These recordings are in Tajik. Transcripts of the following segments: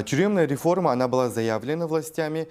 Тюремная реформа, она была заявлена властями.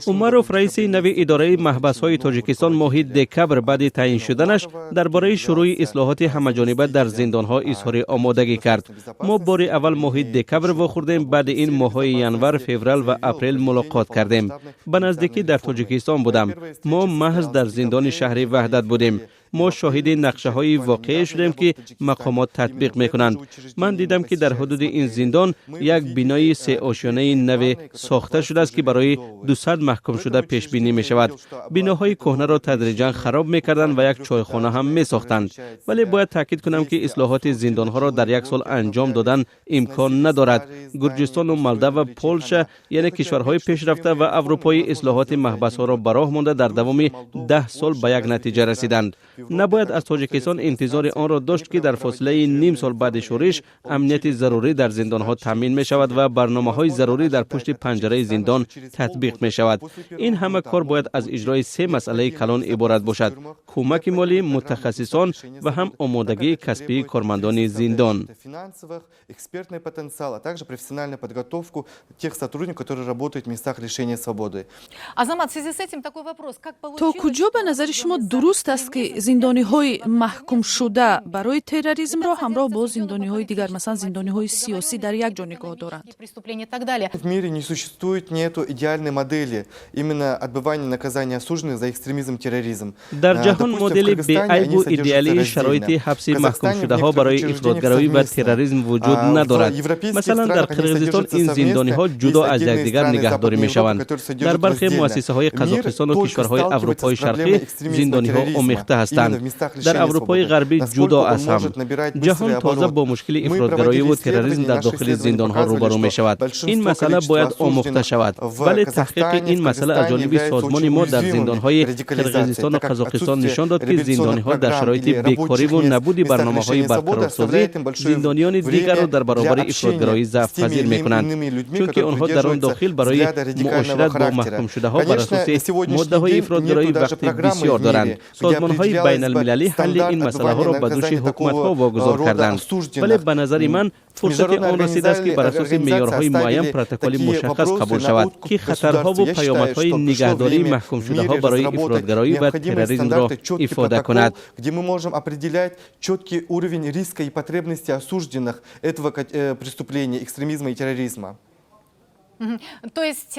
Умаров, раиси нави идораи маҳбасҳои Тоҷикистон, моҳи декабр баъди таъин шуданаш дар бораи шурӯи ислоҳоти ҳамаҷониба дар зиндонҳо изҳори омодагӣ кард. Мо бори аввал моҳи декабр вохӯрдем. Баъди ин моҳҳои январ, феврал ва апрел мулоқот кардем. Ба наздикӣ дар Тоҷикистон будам. Мо маҳз дар зиндони шаҳри Ваҳдат будем. Мо шоҳиди нақшаҳои воқеӣ шудем, ки мақомот татбиқ мекунанд. Ман дидам, ки дар ҳудуди ин зиндон як бинои сеошёнаи наве сохта шудааст, ки барои 200 маҳкумшуда пешбинӣ мешавад. Биноҳои кӯҳнаро тадриҷан хароб мекарданд ва як чойхона ҳам месохтанд. Вале бояд таъкид кунам, ки ислоҳоти зиндонҳоро дар як сол анҷом додан имкон надорад. Гурҷистону Молдова, Полша, яъне кишварҳои пешрафта ва аврупоӣ, ислоҳоти маҳбасҳоро ба роҳ монда, дар давоми 10 сол ба як натиҷа расиданд. Набояд аз Тоҷикистон интизори онро дошт, ки дар фосилаи ним сол баъди шӯриш амнияти зарурӣ дар зиндонҳо таъмин мешавад ва барномаҳои зарурӣ дар пушти панҷараи зиндон татбиқ мешавад. Ин ҳама кор бояд аз иҷрои се масъалаи калон иборат бошад: кӯмаки молӣ, мутахассисон ва ҳам омодагии касбии кормандони зиндон. Экспертный потенциал, а также профессиональную подготовку тех сотрудников, которые работают в местах лишения свободы. Азамат, в связи с этим такой вопрос. Как То куҷо ба назари шумо дуруст аст, ки зиндониҳои маҳкумшуда барои терроризмро ҳамроҳ бо зиндониҳои дигар, масалан, зиндониҳои сиёсӣ, дар як ҷо нигоҳ доранд? В мире не существует, нету идеальной модели именно отбывания наказания осужденных за экстремизм, терроризм. Дар ҷаҳон модели беайбу идеалии шароити ҳабси маҳкумшудаҳо барои ифротгароӣ ва терроризм вуҷуд надорад. Масалан, дар Қирғизистон ин зиндониҳо ҷудо аз якдигар нигаҳдорӣ мешаванд. Дар бархе муассисаҳои Қазоқистону кишварҳои Аврупои Шарқӣ зиндониҳо омехта ҳастанд, дар Аврупои Ғарбӣ ҷудо аз ҳам. Ҷаҳон тоза бо мушкили ифротгароиву терроризм дар дохили зиндонҳо рӯбарӯ мешавад. Ин масъала бояд омӯхта шавад. Вале таҳқиқи ин масъала аз ҷониби созмони мо дар зиндонҳои Қирғизистону Қазоқистон нишон дод, ки зиндониҳо дар шароити бекориву набуди барномаҳои барқарорсозӣ зиндониёни дигарро дар баробари ифротгароӣ заъфпазир мекунанд, чунки онҳо дар он дохил барои муошират бо маҳкумшудаҳо бар асоси моддаҳои ифротгароӣ вақти бисёр доранд. Созмонҳои байналмилалӣ ҳалли ин масъалаҳоро ба дӯши ҳукуматҳо вогузор карданд. Вале ба назари ман, фурсати он расидааст, ки бар асоси меъёрҳои муайян протоколи мушаххас қабул шавад, ки хатарҳову паёмадҳои нигаҳдории маҳкумшудаҳо барои ифротгароӣ ва терроризмро ифода кунад. Где мы можем определять четкий уровень риска и потребности осужденных этого преступления, экстремизма и терроризма. То есть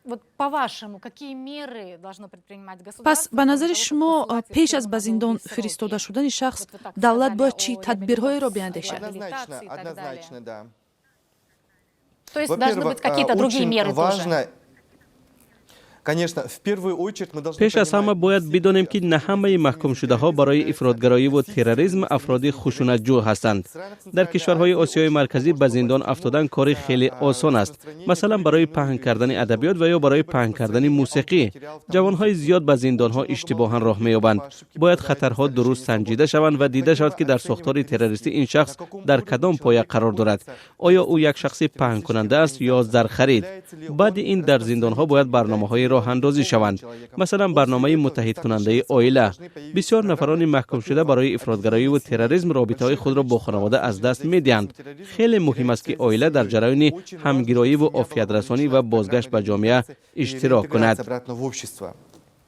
вот, по-вашему, какие меры должно предпринимать государство? Пас ба назари шумо, пеш аз ба зиндон фиристода шудани шахс давлат бояд чӣ тадбирҳоеро биандешад? Однозначно, однозначно, да. То есть должны быть какие-то другие меры тоже? Конечно, в первую очередь мы должны Пеш аз ҳама бояд бидонем, ки на ҳамаи маҳкумшудаҳо барои ифротгароиву терроризм афроди хушунатҷӯ ҳастанд. Дар кишварҳои Осиёи Марказӣ ба зиндон афтодан кори хеле осон аст, масалан, барои паҳн кардани адабиёт ва ё барои паҳн кардани мусиқӣ. Ҷавонҳои зиёд ба зиндонҳо иштибоҳан роҳ меёбанд. Бояд хатарҳо дуруст санҷида шаванд ва дида шавад, ки дар сохтори террористӣ ин шахс дар кадом поя қарор дорад: оё ӯ як шахси паҳнкунанда аст ё зархарид. Баъди ин дар зиндонҳо бояд барномаҳои роҳандозӣ шаванд, масалан, барномаи муттаҳидкунандаи оила. Бисёр нафарони маҳкумшуда барои ифротгароиву терроризм робитаҳои худро бо хонавода аз даст медиҳанд. Хеле муҳим аст, ки оила дар ҷараёни ҳамгироиву офиятрасонӣ ва бозгашт ба ҷомеа иштирок кунад. Обратно в общество.